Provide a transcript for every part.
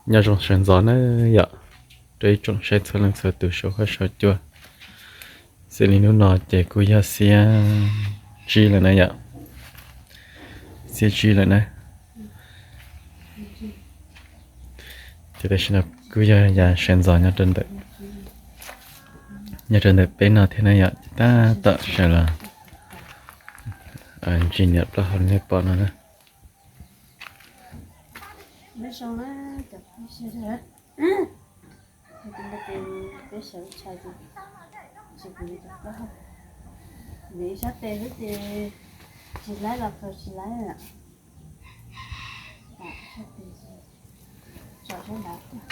Nyob zoo sawv ntxov na yom, rau ib tsoom saib txhua leej txhua tus saum huab saum cua. Xws li hnub no ces kuj yog xiab tsib lawm na yom, xiab tsib lawm na. Ces tam sim no kuj yog ya sawv ntxov nyob rau ntawm peb no thiab na yom, ces tab tom sawv los ntsis niam plaub hau nej pom no na. Peb sawv tshais ces tsis kuv li cov plaub hau. Nws ib sab tes xwb ces tsis laib los khaws tsis laib lawm. Tso sab nrad tuaj,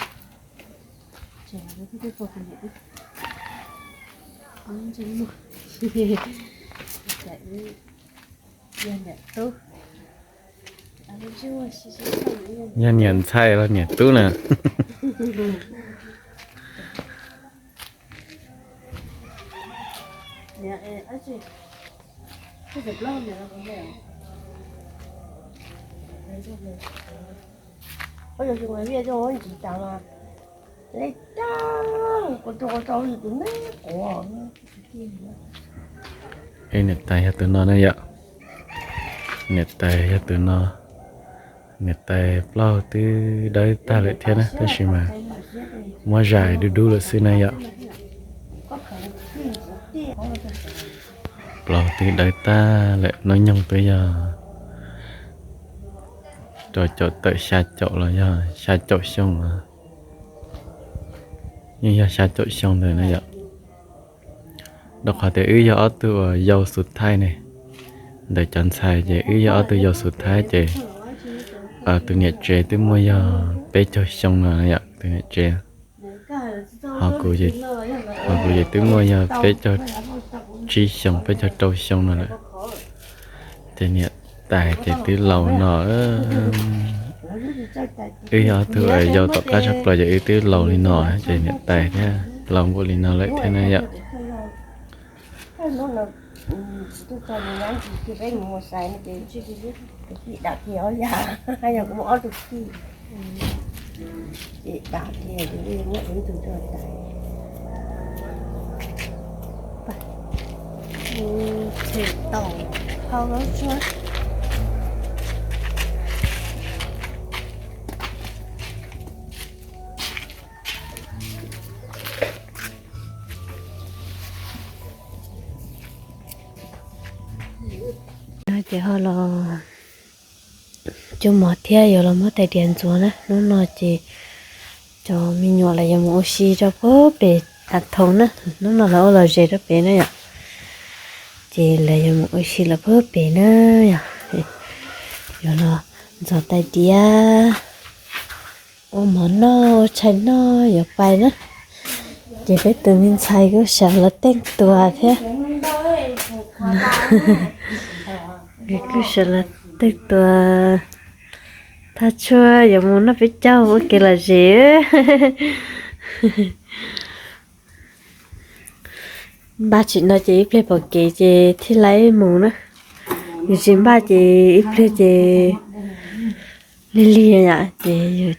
tseem los kuv tej pog kuv niam twb ob ntsej muag. Yog niam tub, yog niam ntxhais los niam tub na. Niam tais yog tus no na yom, niam tais yog tus no. Niam tais plaub twb dawb tag lawm thiab na, tab sis mas muab zais dub dub lawm xwb na yom. Plaub twb dawb tag lawm, hnub nyoog twb yog rau caum tawm xya caum los yog xya caum xyoo, yeej yog xya caum xyoo ntawd na yom. Rau qhov tias wb yog ob tug uas yau xus thaib ne, ntawm cov ntxhais ces wb yog ob tug yau xus thaib ces tus niam tsev twb muaj yog peb caug xyoo no yom, tus niam tsev. Ho kuv ces twb muaj yog peb caug tsib xyoo peb caug rau xyoo no lawm. Ces niam tais ces twb laus no, wb yog ob tug yau tom qab tshaj plaws ces wb twb laus li no, ces niam tais thiab laus npaum li no lawm thiab na yom. Ces ho los cub mov thiab yuav los muab tais diav ntxuav na. Hnub no ces cov me nyuam lawv yuav mus ua si rau puag pem av thoom na. Hnub no lawv ua los ze rau pem na yom. Ces lawv yuav mus ua si lawm puag pem na yom. Yuav los ntxuav tais diav, ua mov noj, ua tshais noj, yuav pais na. Ces peb tus me ntxhais kuj sawv los teej tuas thiab. Nws kuj sawv los teej tuas, thaj tshuaj yuav mus noj peb caug ua kev lom zem. Npaj tsim no ces ib pliag pom kev ces thiaj li mus na. Yus tsis npaj ces ib pliag ces lig lig yom, ces yus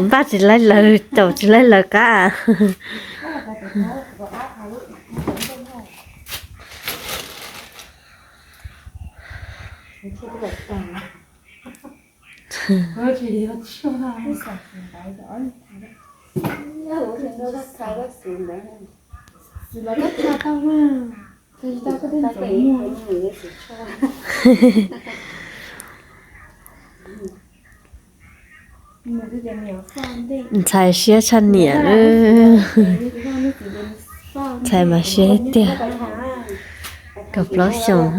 npaj tsis laib lawv, caum tsis laib lawv qab. Ntxhais siab tshaj niam. Ntxhais mas siab tiag, kaum plaub xyoos.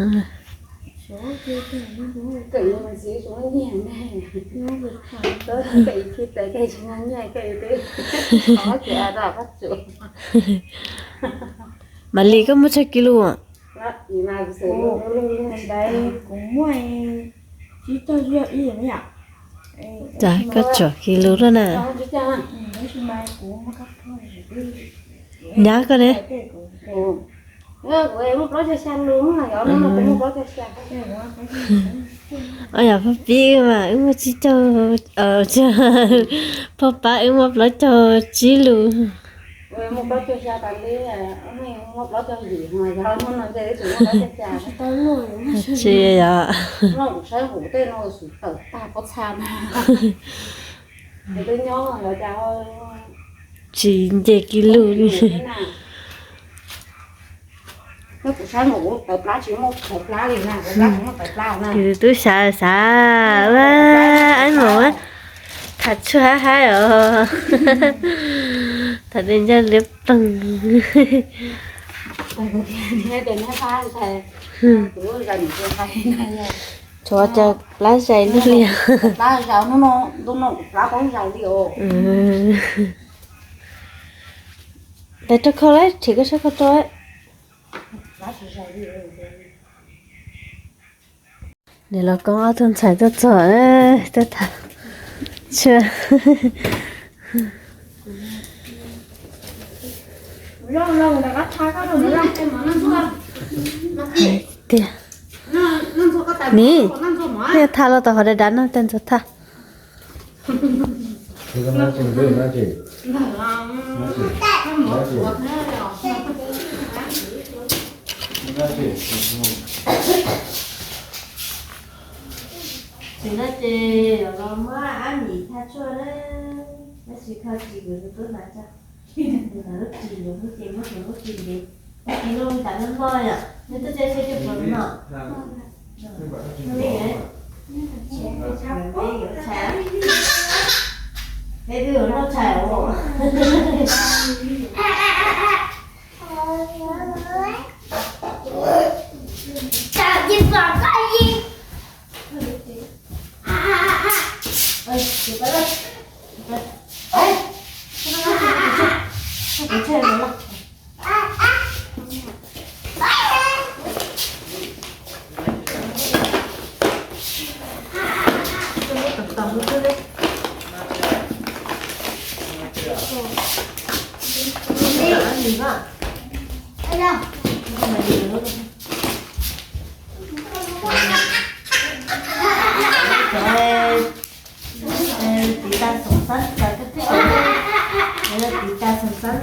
Mam li koj muaj tsawg kis lus? Koj tsawg kis lus lawm na? Nyab koj ne? Kuv muaj plaub caug xya lus, yog hnub no kuv muaj plaub caug xya. Yog pog pib mas wb muaj tsib caug, pog pab wb muaj plaub caug tsib lus. Muaj plaub caug xya tas li, muaj plaub caug yim mas yog hnub no ces wb tseem muaj plaub caug xya. Tsis yog. Kuv saib kuv tej no xum tawm tag pob txha na. Tsis nce kiag lus li. Tub xav xav, aib mus tham tshuaj hab hab os. Tham tej ncaj liab ploog. Tshuav cov plab zais lug li. Tais rau khau lawm, rhiv koj sab khau rau. Niam laus Koob ob tug ntxhais tuaj txog, tuaj tham tshuaj. Tiag. Nim, nej tham los tau qhov dav dav no, tej ntxuag tham. Tsis no ces yuav los muab ab nim tha tshuaj na, tab sis kho tsis, kuv tub hnav tso. Lub ris, lub ris, muab lub ris ntev, lub ris loj tas loj loj yom, nws twb txeeb txeeb coj pov no. Peb twb yuav noj tshais os. Tiv tas xoom xab, tas twb twb, tiv tas xoom xab.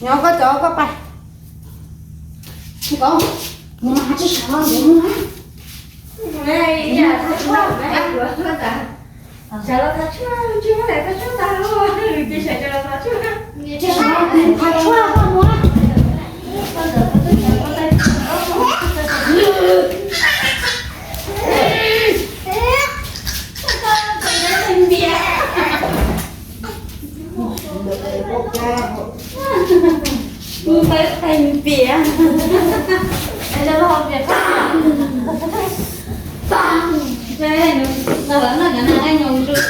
Nyob koj cov koj pais. Koob, mus mas tsib sawv los mus. Tsib sawv los mus, tsib sawv los mus. Peb qe npias. Nws los noj cov no nyoos zuj zus.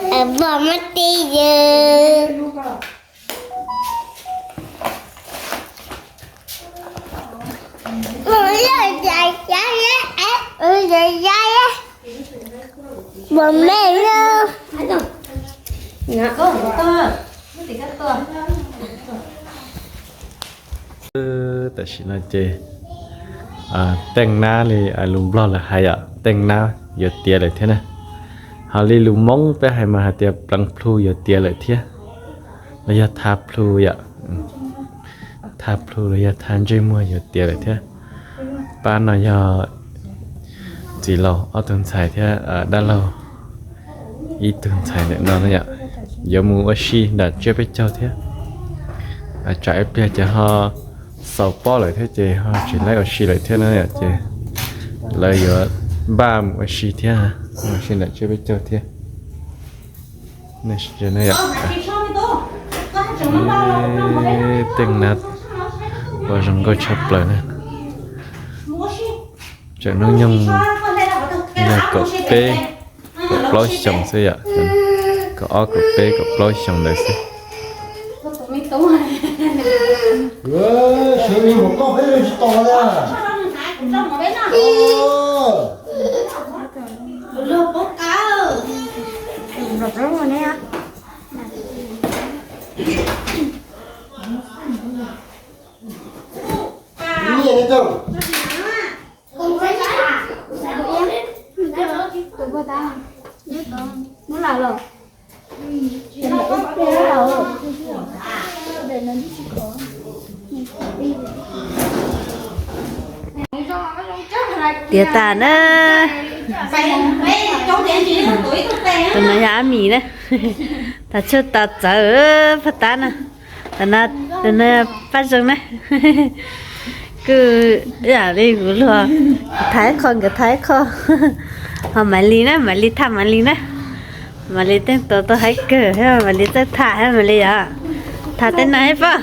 Vos muab tib yawg. Vos me na. Tam sim no ces teej nab li lus Nplog lawv hais yom, teej nab yuav tiav lawm thiab na. Ho li lus Hmoob peb hais mas hais tias pleev plhu yuav tiav lawm thiab, los yog tha plhu yom. Tha plhu los yog tha ntsej muag yuav tiav lawm thiab. Pab no yog txiv laus ob tug ntxhais thiab dab laug ib tug ntxhais ntawm no na yom, yuav mus ua si nram tsiab peb caug thiab. Tsam ib pliag ces ho xaus pob lawm thiab ces ho tsis laib ua si lawm thiab na yom, ces lawv yuav npaj mus ua si thiab, mus ua si nram tsiab peb caug thiab. Teej nab ua zoo nkauj tshaj plaws na. Tseem hnub nyoog yog kaum peb kaum plaub xyoos xwb yom, kaum ob kaum peb kaum plaub xyoos ntawd xwb. Tiav tas na. Tus no yog Ab Mis na. Tas tshuaj tas txawv paj tab na. Tus no Paj Zoo na. Kuj ib yam li kuv luag, kuv thaiv ib qho nkawd thaiv ib qho. Ho Maiv Lis na, Maiv Lis tham Maiv Lis na. Maiv Lis teej tus tau haib kawg thiab, Maiv Lis txawj tham thiab Maiv Lis yom. Tham tej no ib pob.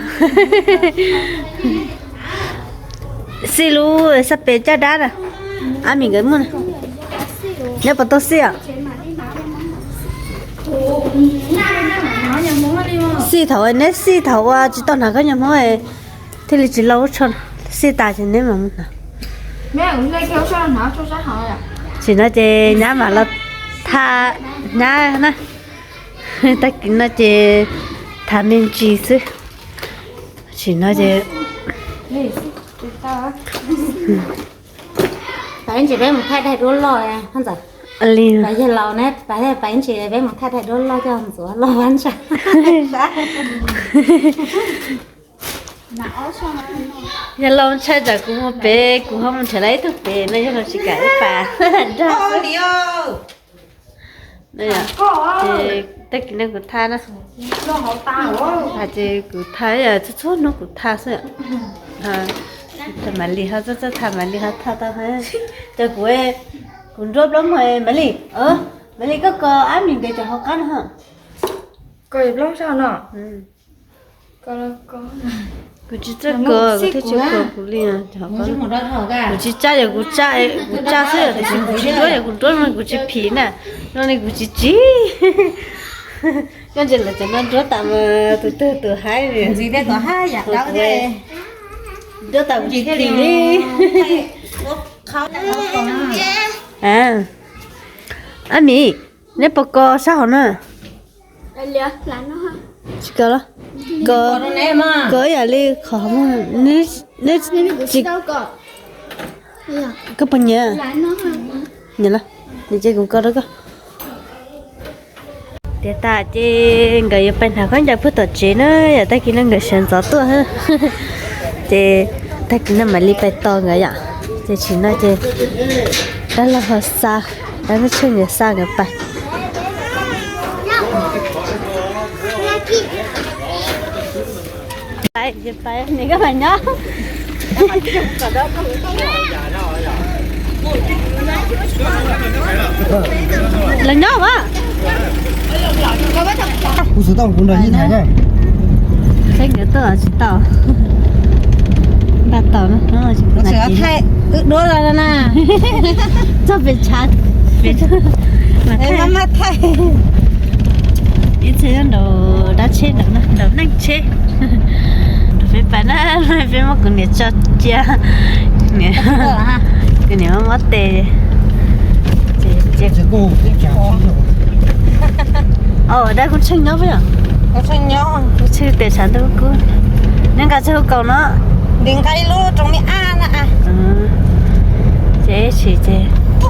Xij lub sab pem caj dab na. Ab Mis nkawd muaj na. Nyob puas tau xij os? Xij thaum neb xij thaum uas tsis tau hnav khaub ncaws Hmoob thiaj li tsis loj lub tsho. Xij tas ces neb mam mus hnav. Tam sim no ces nyab mam los tham nyab na. Tag kis no ces tham me ntsis xwb. Tam sim no ces Pab ntsis peb mus thaij daim duab loj ntxawm. Li pab yawg laus ne, pab pab ntsis peb mus thaij daim duab loj coj ntxuav loj vaj ntsa. Yog los ntshai tsam kuv mus pem kuv ho mus nrhiav tau ib tug pem no yog los tsis kam ib pas nrog. Tag kis no kuv tha na, ces kuv tha txhua txhua hnub kuv tha xwb. Thaum Malis ho txawj txawj tha, Malis ho tha tau. Ces kuv, kuv nruab plaub muag Malis, Malis koj kos ab mis ntev cov hauv qab no. Kuv tsis txawj kos, kuv thiaj tsis kos kuv li. Kuv tsis tsab yog kuv tsab, kuv tsab xwb tiam sis kuv tsis nruab yog kuv nruab no kuv tsis phim na, no ne kuv tsis tsis. Koj ntsia lawv cov no nruab tas mas tus twg tus haib li. Nruab tas kuv tsis phim li. Ab mis, neb puas kos sab hauv na? Tsis kos los? Kos, kos ib yam li qhov, neb tsis, koj puas nyiam? Nyiam los, ces kuv kos rau koj. Tiav tas ces nkawd yuav pais hnav khaub ncaws puag tom tsev na, yam tag kis no nkawd sawv ntxov tuaj. Ces tag kis no mam li pais tos nkawd yom. Ces tsim no ces dab laug ho xa, dab laug Tsheej nkawd xa nkawd pais. Pais, pais, neb koj pais nyob. Los nyob mas. Kuv xav tau kuv nrog ib thaiv na. Saib nkawd tuaj tsis tau. Npaj tau na. Thaij wb duab los na. Txog pes tshav, pes tshav. Mas thaij. Ib txhia nyob nraum dab tsheb nraum na, nraum neej tsheb. Peb pais na, peb muab kuv niam tso cia. Kuv niam mob mob tes. Dab Kub Tsheej nyob peb yom? Kub Tsheej tias tshav ntuj kub. Neb nqa txog hu kaus no. Nws nqa ib lub roo me ab na. Ces tsis, ces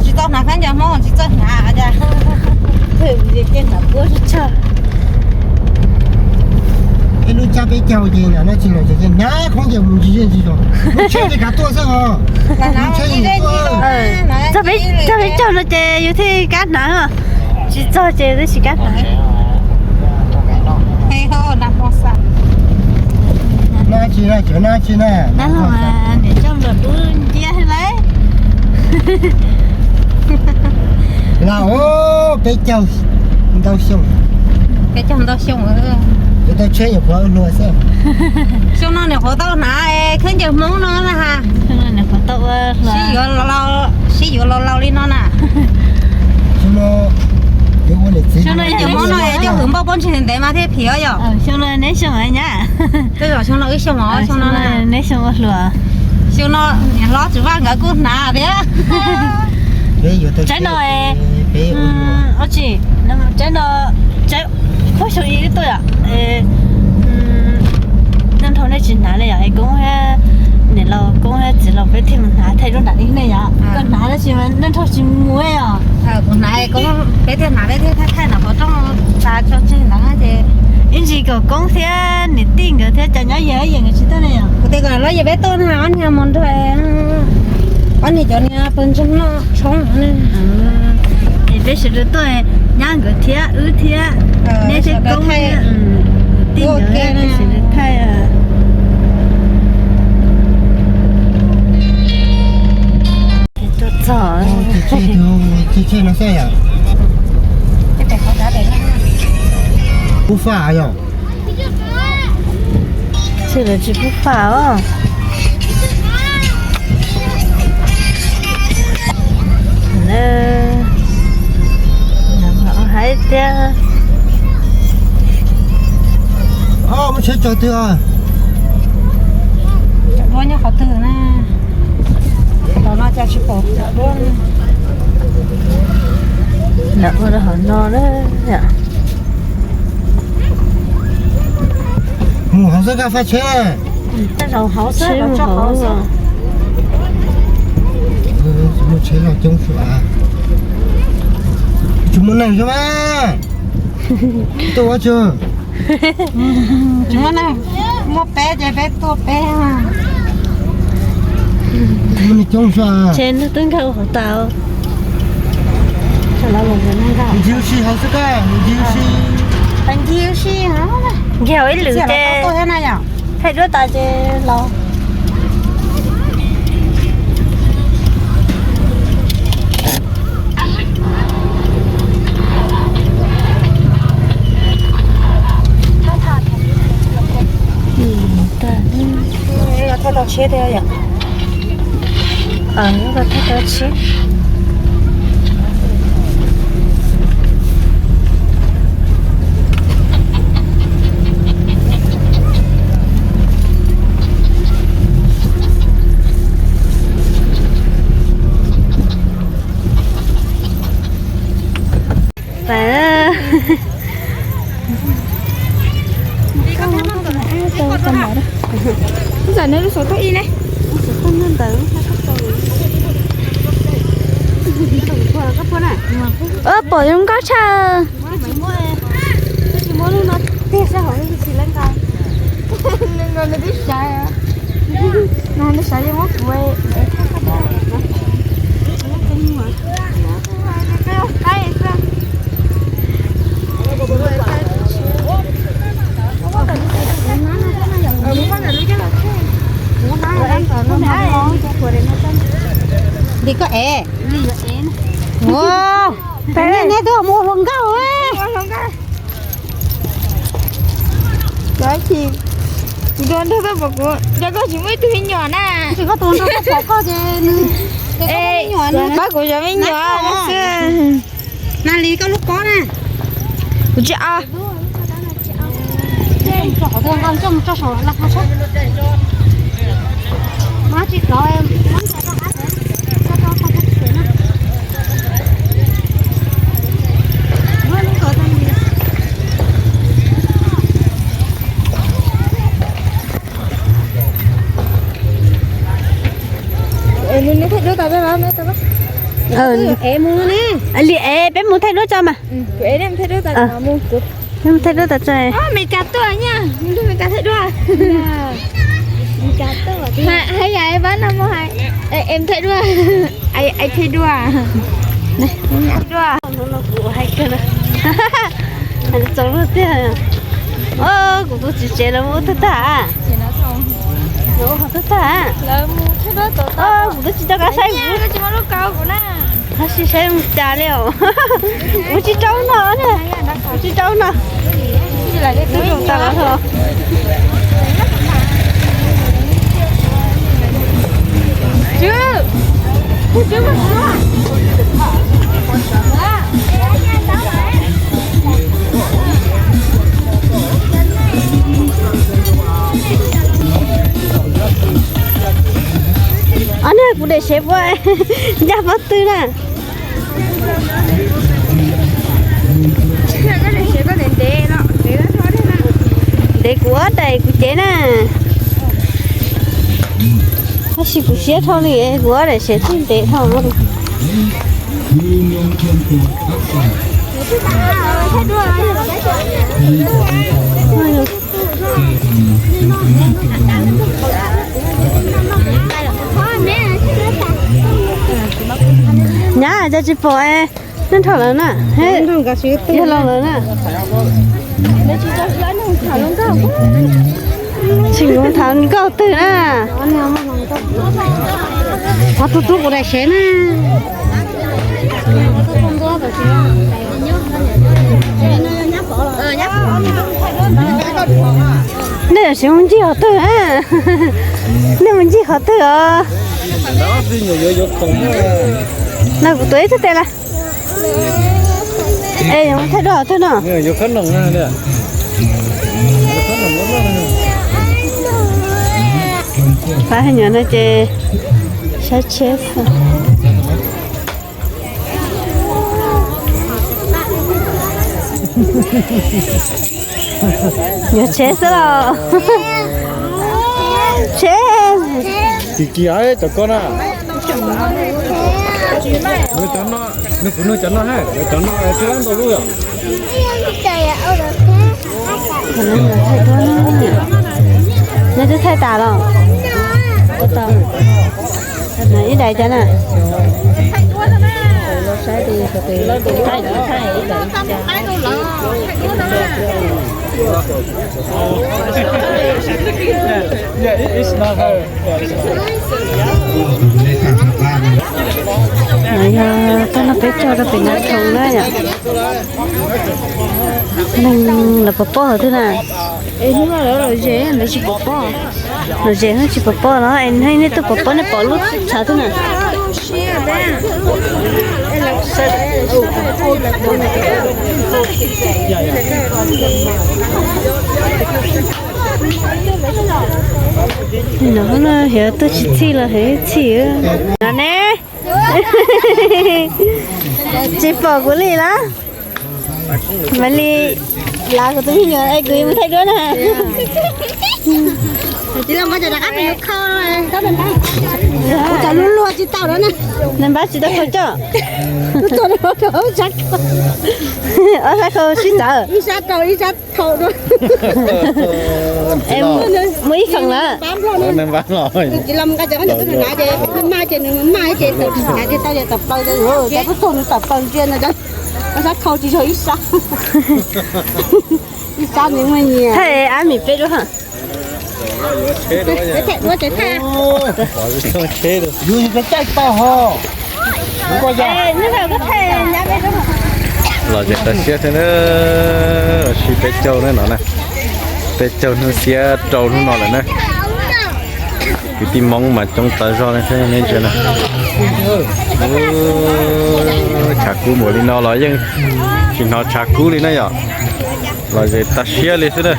tsis tau hnav khaub ncaws Hmoob tsis txawj hnav cas. Ces hnav puab tsuag tsuag. Ib lub tsab peb caug ces nram no tsis los ces hnav khaub ncaws mus ntsis ntsis zog. Lub tsheb ces kav tuaj xwb os. Txog peb caug no ces yus thiaj kab hnav. Tsis txog ces twb tsis kab hnav. Nab tsi na, cov nab tsi na. Nab laug mas niam coj nplog dub ncia lawm. Los peb caug ntau xyoo. Peb caug ntau xyoo. Yuav tau tsheb nyuam qhuav ua hluas xwb. Xyoo no nyuam qhuav tau hnav khaub ncaws Hmoob no na ha. Xyoo no nyuam qhuav tau ua hluas. Sib yuav laus laus li no na. Xyoo no, xyoo no yog Hmoob no coj hwm npauj pob ntseg ntev mas thiaj phim os yom. Xyoo no neb xyoo nyab. Tej zaum xyoo no wb xyoo os, xyoo no neb xyoo ua hluas. Xyoo no niam hlob Tswv Vaj nkawd kuj hnav thiab. Tsaib no, tsaib no, tsaib phob xyoo ib tuaj yom. Neej nraug nej tsis hnav li yom, es koob thiab niam laus koob thiab txiv laus peb thiaj mus hnav thaij duab nram li nej yom. Koj hnav tab sis mas neej nraug tsis mus os. Kuv hnav, peb thiaj hnav peb thiaj thaij thaij nram qhov rooj tas tso tseg ntawd ces ib ntsis kom koob thiab niam tij nkawd thiab cov nyob yawg nkawd tsis tuaj ne yom. Kuv tias kom lawv yawg peb tuaj na, ob niag mus nrog ob niag cov niag pawg ntseeg noj tshoob ne. Es peb sawv daws tuaj, nyab nkawd thiab wb thiab neb thiab koob thiab tij nkawd sawv daws thaij. Tuaj txog. Pub faj yom. Tsis, lawv tsis pub faj os. Hais tias muaj tsheb tsaus twg os? Cov duab nyob qhov twg na? Tau no cas tsis pom cov duab. Ua rau hauv no na. Mus hauv xwb koj faj tsheb. Mus hauv xwb. Tsheb loj coob suav. Tsis muaj neeg zoo mas. Tuaj ua tsuag. Tsis muaj neeg, muaj peb ces peb tuaj peb. Tsis muaj neeg coob suav. Tsheb twb nkag ua hauv tas. Ncig ua si hauv xwb koj, ncig ua si. Ncig ua si, ncig hauv ib lwm ces thaij duab tas ces los. Thaij tau tsheb thiab yom. Thaij tau tsheb. Ntawm no lub xov tooj ib ne. Pom zoo nkauj tshaj. Tsis muab lub no tiag sab hauv, tsis leej nqa. Nws nqa nws twb saiv, nws saiv yeej muab kuv. Li koj ev. Ua, neb twb mus ua hluas nkauj. Koj tsis, kuv tus nraug tuaj pom kuv, nraug koj tsis muaj ib tug me nyuam na. Tsis koj tus nraug tuaj pom koj ces nws, ces koj muaj me nyuam na. Pab kuv cov me nyuam xwb. Na li koj lub pob na. Kuv tsis au. Neb thaij duab tas, li ev peb mus thaij duab tso mas. Peb mus thaij duab tas tso. Meskas tuaj, Meskas thaij duab. Hais yam pab no mus hais, em thaij duab, ai thaij duab, thaij duab. Txaus luag tiag. Kuv tus txiv tsev lawv mus ua twg tag? Lawv ua qhov twg tag? Kuv twb tsis tau kav saib, kuv tsis saib mus cas li os. Kuv tsis rau no, kuv tsis rau no. Twb zoo tas los ho. Ob niag kuv daim sev puas ncaj pob tw na. Ntev kuv ob daim kuv cev na. Tab sis kuv siab dhau li, kuv ob daim sev thiaj ntev dhau. Nyab, cas tsis pom es neb nrog lawv na? Yog los lawm na. Tsis mus tham nkauj twg na. Qhov tus tub kuv daim sev na. Nej tam sim mus ncig qhov twg? Nej mus ncig qhov twg os? No kuv tuav ib tug tes lawm. Es yuav thaij duab qhov twg no? Pab hais nyuam no ces saib tsheb xwb. Nyuam tsheb xwb los. Tsheb. Kim kim cov koj na. Nws cov no, nws kuv nws cov no ha, nws cov no twb ntau lub yom. Nws twb thaij tas los? Ib daim cov na. Yog tau no peb tso rau pem no thoo na yom. Neeg lawv puas pom hauv twg na? Es hnub no lawv los ze lawv tsis pom pom. Los ze hnub tsis pom pom los es nej tug pom pom nej pom lub tshav twg na? No no hiav tuaj tsis txhij los hiav txhij no ne. Tsis pom kuv li lawm. Mam li lav kuv tus me nyuam es kuv yuav mus thaij duab na. Kuv cov lub luag tsis tau na. Nws npab tsis tau khau coj. Ob sab khau sib txawv. Ib sab rau ib sab khau dua. Muaj ib feem lawm. Npab los. Ces nws maj ces nws maj ces tau ces tawm plaws, ces kuj tug nws tawm plaws ntsia no, ob sab khau tsis yog ib sab. Ib sab nws muaj nyias. Thaij ab mis peb duab. Yus peb caij tau ho. Los ze tag siab thiab na, los sis peb caug na no na, peb caug hnub xiab rau hnub no lawm na. Kwv tij Hmoob mas coob tas zog li thiab ne ntsia na. Tshav kub npaum li no los yeej tsis hnov tshav kub li na yom. Los ze tag siab li xwb na.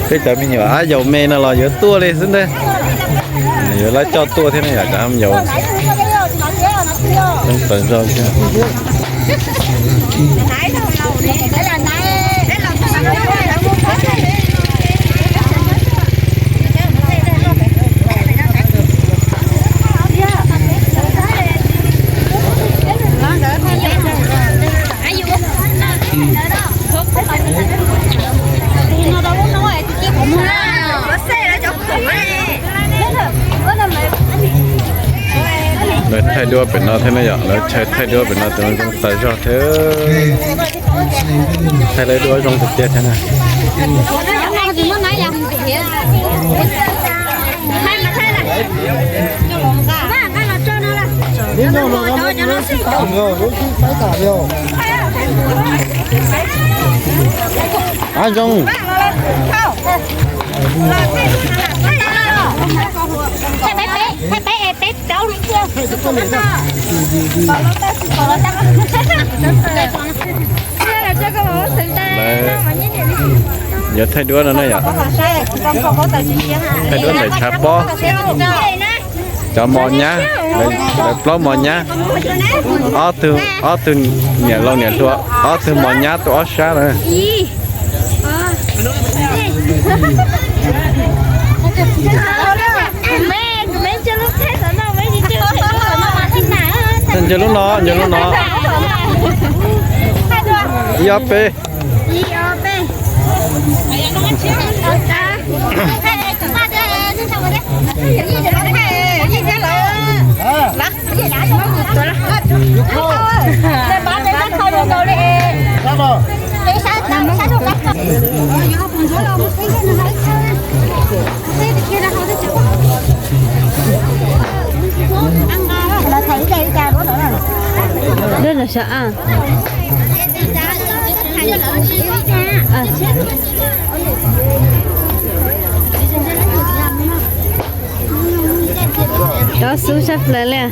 Peb cov me nyuam ab yaus me no los yuav tuaj li xwb ntag. Yuav lawv coj tuaj thiab ne yom, cov me nyuam. Coob tas zog thiab. Lawv thaij duab pem no thiab na yom, lawv thaij duab pem no tus zoo tas zog thiab. Thaij lawv duab zoo tiag tiag thiab na. Ab zoo. Lawv yuav thaij duab no na yom. Thaij duab ntawm tshav pob. Cov mos nyab, lawv plaub mos nyab. Ob tug, ob tug niam laus niam hluas, ob tug mos nyab tuaj ob sab na. Ncaws lub no, ncaws lub no. Ib ob peb. Duab no xyov a. Cov xub sab plaws li.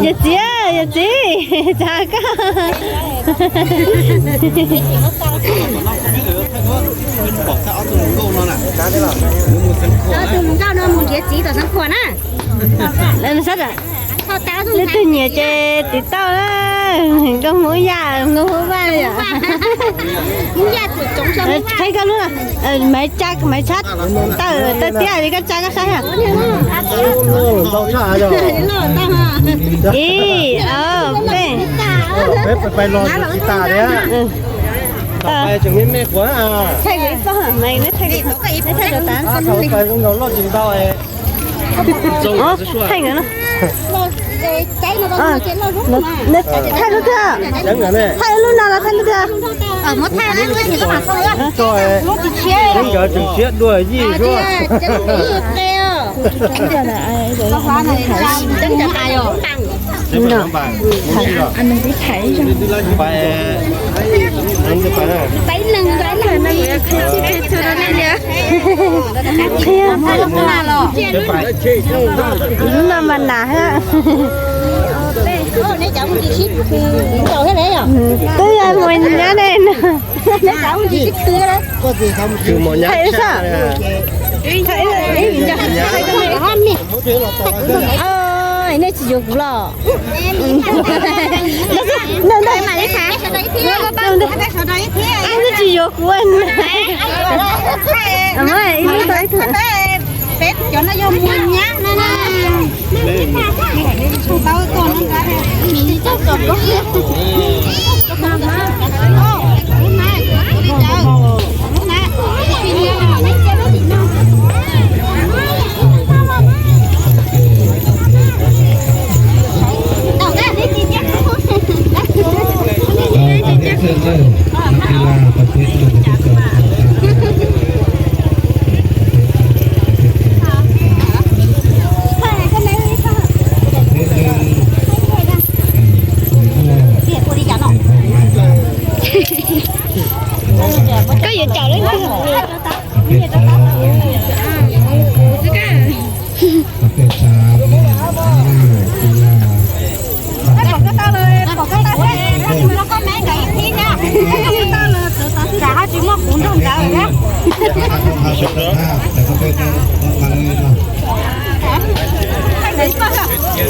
Yawm txiv, yawm txiv, tsav koj. Ob tug hluas nkauj no mus nrhiav txiv tom Xeev Khuam na. Leej twg nyiam ces tiv tauj na, nkauj Hmoob Yaj, nkauj Hmoob Vaj yom. Qhib koj lub, maiv tsa, maiv tshab tawm, tawm tiab li koj tsa koj saib yom. Ib, ob, peb. Thaij ib pog, maiv thaij, thaij rau tas. Thaij ntawd no. Thaij lub twg? Thaij lub no los thaij lub twg? Lub no mas nas. Twb yog mus nyab ne no. Thaij xwb. Nej tsis yuav kuv los? Nej tsis yuav kuv. Ib lub tau ib tug. Peb cov no yog muas nyab no na. Koj yuav caum leej twg?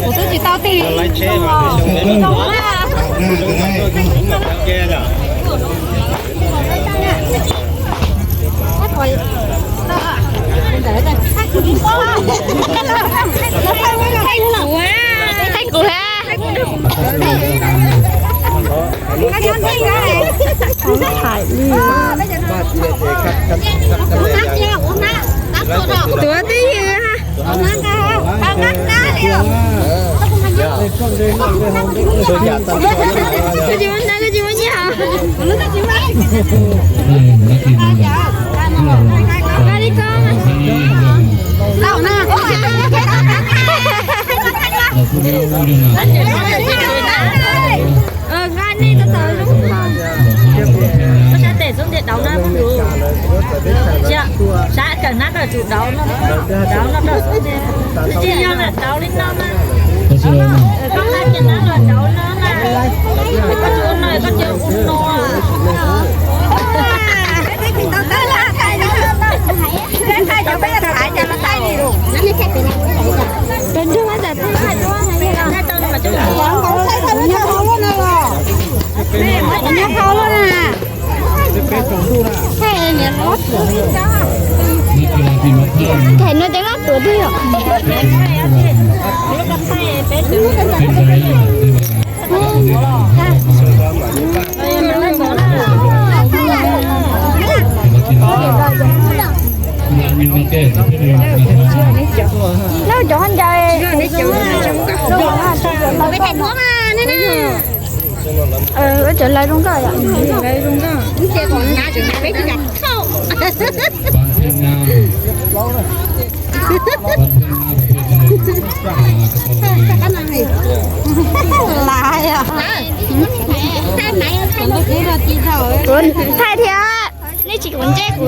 Kuv twb tsis tau tig. Thaij kuv ha. Tuav twj ywm ha. Koj tsis muaj nyiaj hos? Koj li koj. Nqa nej tau tau zoo. Koj sab tes xub ntiag dauv na phooj ywg. Sab kawm hnab koj tsum dauv no, dauv no rau xub ntiag. Tsis yog lam dauv li no na. Koj nqa kiag hnab los dauv no na. Koj tsis ua no koj tsis ua no. Thais no cov lab tuav twg yom? Lawv cov ho ncaws. Ua cov lawv zoo nkauj yom. Ua thaij thiab. Nej tsis ua ntsej kuv.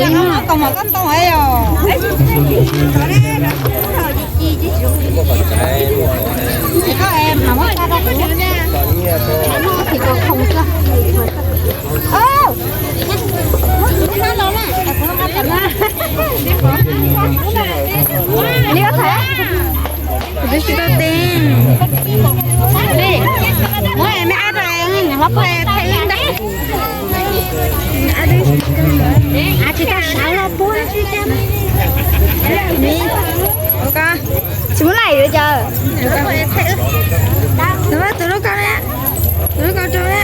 Kuv twb tsis tau tes. Tsis muaj laj yuav cas. Tus lub kau ne, tus lub kau rau ne.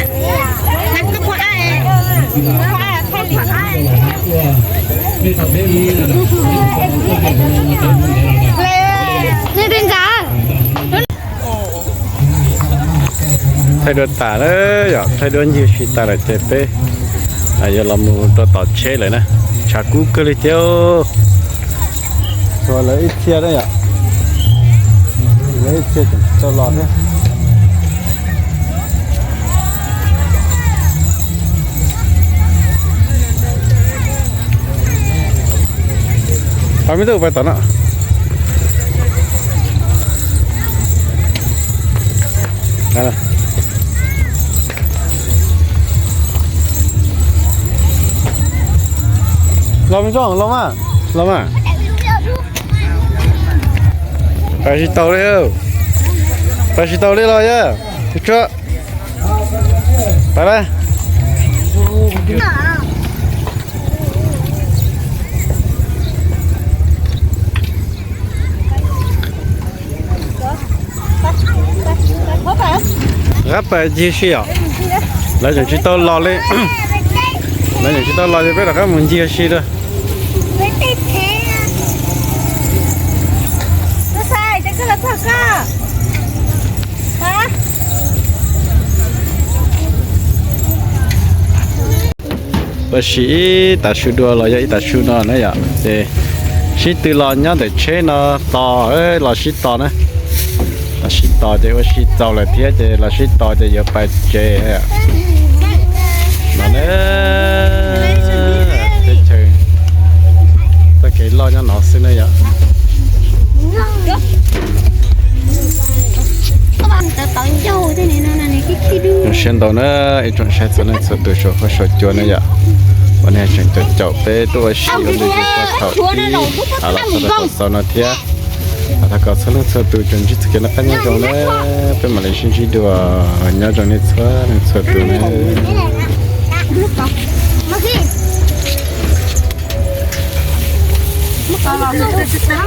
Nej twb ntxav. Thaij duab tas lawm yom, thaij duab ncig si tas lawm ces peb yuav los mus rau tom tsheb lawm na. Tshav kub kawg li thiab. Tshuav lawv ib txhia na yom, lawv ib txhia tseem tsis tau los thiab. Pab me tub pais tom no. Los me tub, los mas, los mas. Pais tsis tau li, pais tsis tau li los yog. Tsuag, pais lawm. Rov qab pais ncig si os. Lawv tseem tsis tau los li. Lawv tseem tsis tau los ces peb rov qab mus ncig si rau. Ua si ib tav su dua los yog ib tav su no na yom, ces sib tw los nyob ntawm tsheb no tos, los sib tos na. Los sib tos ces ua si txaus lawm thiab ces los sib tos ces yuav pais tsev. No na, teb chaws txoj kev loj nyob no xwb na yom. Zoo siab ntau na ib tsoom saib txhua leej txhua tus saum huab saum cua na yom. Ua nej tseem caum caum peb tuaj ua si ua lwm tus thaum ib los txog rau thaum xaus no thiab. Thov kom txhua leej txhua tus tsuas ntsib txoj kev noj qab nyob zoo na, peb mam li sib ntsib dua, nyob zoo nej txhua leej txhua tus na.